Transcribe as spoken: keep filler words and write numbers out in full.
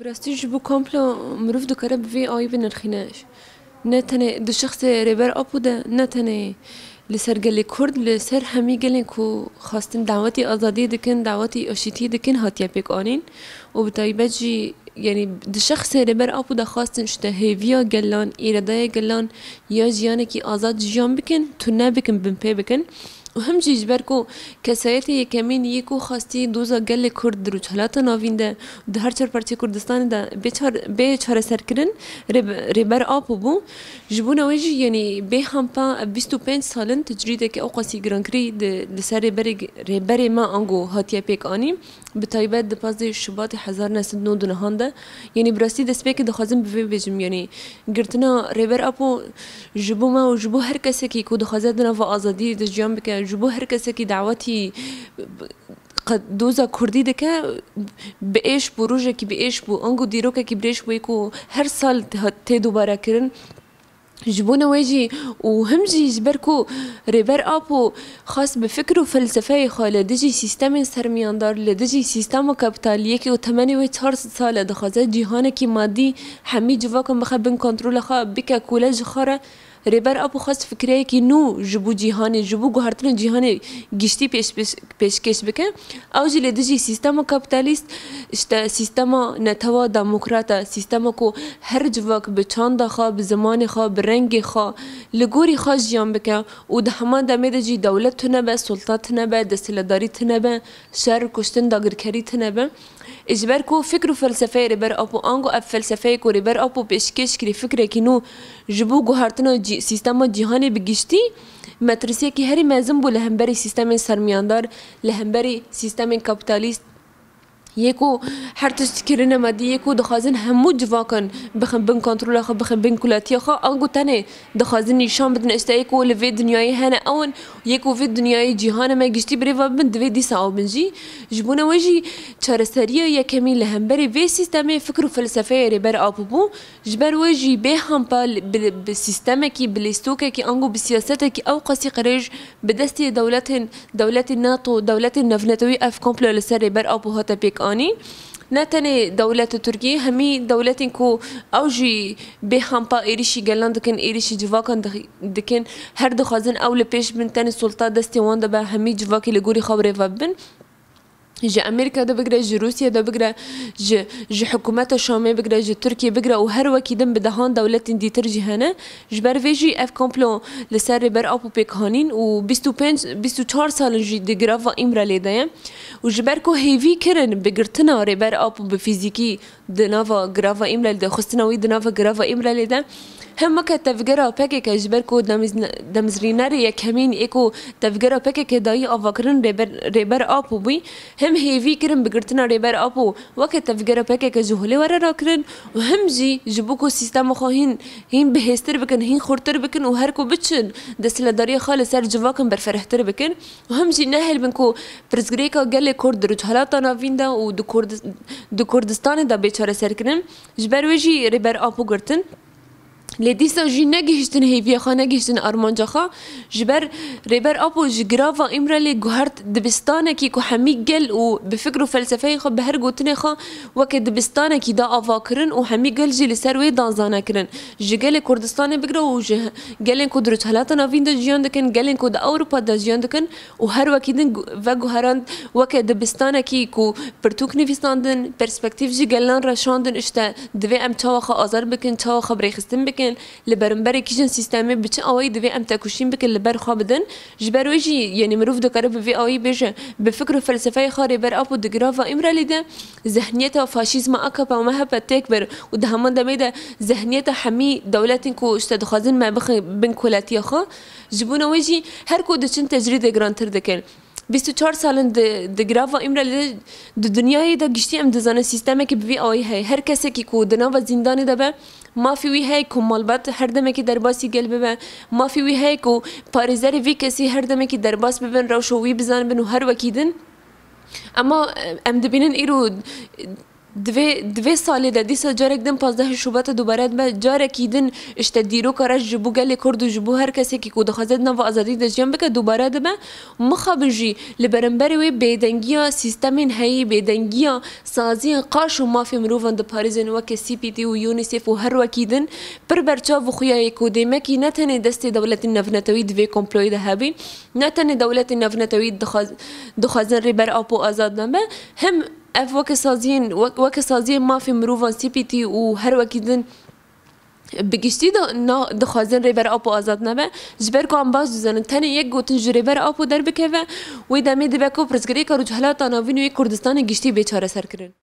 Bi rastî ji bo komplo mirov dikare bi vê awî binirxîne. Ne tenê di şexsê Rêber Apo de, ne tenê li ser gelê Kurd, li ser hemî gelên ku xwestin dawetî azadiyê dikin, dawetî aşîtiyê dikin, hatiye pêk anîn. Û bi taybet jî, yanî di şexsê Rêber Apo de xwestin işte hêviya gelan, îradaya gelan ya jiyanekî azad jiyan bikin, tune bikin, binpê bikin. Û him jî ji ber ku kesayetê yekemîn yê ku xwestî doza gelê Kurd di Rojhelata Navîn de, di her çar parçeyê Kurdistanê de bê çar-, bê çareserkirin, Rêbe-, Rêber Apo bû. Ji bona wê jî, yanî bê hempa ev bîst û pênc sal in tecrîdeke ewqasî girankirî di, li ser rêberê, rêberê me ango hatiye pêk anî. Bi taybet di pazdeh Şubatê hezar neh sed nod û neh de, yanî bi rastî destpêkê dixwazim bi vê bêjim, yanî girtina Rêber Apo ji bo me û ji bo her kesekî ku dixwaze di nava azadiyê de jiyan bike, ji bo her kesekî dawetî qe-, doza kurdî dike, bi êş bû, rojekî bi êş bû, ango dîrokekî bi êş bû, ku her sal tê, tê dubare kirin. Ji bona wê jî û him jî ji ber ku Rêber Apo xwest bi fikr û felsefeyê xwe li dijî sîstemên sermiyandar, li dijî sîstema kapîtaliyê ku temenê wê çar sed sal e, dixwaze cîhanekî madî hemî civakan bixe bin kontrola xwe, bike kole ji xwe re, Rêber Apo xwest fikreyekî nû ji bo cîhanê, ji bo guhertina cîhanê giştî pêş, pêş, pêşkêş bike. Ew jî li dijî sîstema kapîtalîst, işte sîstema netewa demokrat e, sîstema ku her civak bi çanda xwe, bi zimanê xwe, bi rengê xwe, li gorî xwe jiyan bike û di heman demê de jî dewlet tune be, sulta tune be, desthilatdarî tune be, şer, kuştin, dagirkerî tune be. Ê ji ber ku fikr û felsefeyê Rêber Apo, ango ev felsefeyê ku Rêber Apo pêşkêş kirî fikrekî nû ji bo guhertina cî-, sîstema cîhanê bi giştî, metirsiyekî herî mezin bû li hemberî sîstemên sermiyandar, li hemberî sîstemên kapîtalîst, yê ku her tişt kirine me dî, yê ku dixwazin hemû civakan bixin bin kontrola xwe, bixin bin kulatiya xwe, ango tenê dixwazin nîşan bidin, işte yê ku li vê dinyayê hene ew in, yê ku vê dinyayê cîhanê me giştî bi rê ve bibin, divê dîsa ew bin jî. Ji bona wê jî çareseriya yekemîn li hemberî vê sîstemê fikr û felsefeyê Rêber Apo bû. Ji ber wê jî bê hempa li, bi, bi sîstemekî, bi lîstokekî, ango bi siyasetekî ew qasî qirêj bi destê dewletên, dewletên NATO, dewletên navnetewî ev komplo li ser Rêber Apo hate pêk anî. Ne tenê dewleta Tirkiyê, hemî dewletên ku ew jî bê hempa êrîşî gelan dikin, êrîşî civakan di-, dikin, her dixwazin ew li pêş bin, tenê sulta destê wan de be, hemî civakê li gorî xwe bi rê ve bibin. Ji Amerîka de bigire, ji Rûsya de bigire, ji, ji hikûmeta Şamê bigire, ji Tirkiyê bigire û her wekî din bi dehan dewletên dîtir jî hene. Ji ber vê jî ev komplo li ser Rêber Apo pêk hanîn û bîst û pênc, bîst û çar sal in jî di girava Îmralê de ye. Û ji ber ku hêvî kirin bi girtina Rêber Apo bi fîzîkî di nava girava Îmralê de, xistina wî di nava girava Îmralê de, hem weke tevgera P K K, ji ber ku demiz-, demizrînerê yekemîn ê ku tevgera P K K dayî avakirin Rêber, Rêber Apo bûyî, hem hêvî kirin bi girtina Rêber Apo weke tevgera P K K ji holê were rakirin û hem jî ji bo ku sîstema xwe hîn, hîn bihêztir bikin, hîn xurtir bikin û her ku biçin desthilatdariya xwe li ser civakan berfirehtir bikin û hem jî nehêlbin ku pirsgirêka gelê Kurd di Rojhelata Navîn de û di Kurdi-, di Kurdistanê de bê çareserkirin. Ji ber wê jî Rêber Apo girtin. Lê dîsa jî negihiştin hêviya xwe, negihiştin armanca xwe. Ji ber Rêber Apo ji girava Îmralê guhert dibistanekî ku hemî gel û bi fikr û felsefeyê xwe, bi her gotinê xwe weke dibistanekî da ava kirin û hemî gel jî li ser wê dan zane kirin. Ji gelê Kurdistanê bigire û ji gelên ku di Rojhelata Navîn de jiyan dikin, gelên ku di Ewropa de jiyan dikin û her wekî din gu-, veguherand weke dibistanekî ku pirtûk nivîsandin, perspektîf ji gelan re şandin, işte divê em çawa xwe azad bikin, çawa xwe birêxistin bikin, li berimberê kîjan sîstemê, bi çi awayî divê em tekoşîn bikin, li ber xwe bidin. Ji ber wê jî, yanî mirov dikare bi vê awayî bêje, bi fikr û felsefeyê xwe Rêber Apo di girava Îmralî de zihniyeta faşîzma A K P û M H P têk bir û di heman demê de zihniyeta hemî dewletên ku işte dixwazin me bixin bin kuletiya xwe, ji bona wê jî her ku diçin tecrîdê girantir dikin. Bîst û çar sal in di, di girava Îmralî de, di dinyayê de giştî em dizanin sîstemekî bi vî awayî heye. Her kesekî ku di nava zîndanê de be, mafî wî heye ku malbat her demekî derbasî gel bibe, mafî wî heye ku parêzerê vî kesî her demekî derbas bibin, rewşa wî bizanibin û her wekî din. Ema, e, em dibînin îro Divê, divê salê de dîsa carek din pazdeh Şubat e dubare dibe, carekî din işte dîroka reş ji bo gelê Kurd û ji bo her kesekî ku dixwaze di nava azadî de jiyan bike dubare dibe. Mixabin jî li berimberê wê bêdengiya sîstemên heyî, bêdengiya saziyên qaş û mafê mirovan diparêzin weke C P T û UNICEF û her wekî din pir berçav û xuya ye ku dêmekî ne tenê destê dewletên navnetewî di vê komployê de hebî, ne tenê dewletên navnetewî dixwaz-, dixwazin Rêber Apo azad nebe, hem ev weke saziyên, wek-, weke saziyên mafê mirovan C P T û her wekî din bi giştî de na-, dixwazin Rêber Apo azad nebe. Ji ber ku em baş dizanin, tenê yek gotin ji Rêber Apo derbikeve, wê demê dibe ku pirsgirêka Rojhilata Navîn û yê Kurdistanê giştî bê çareserkirin.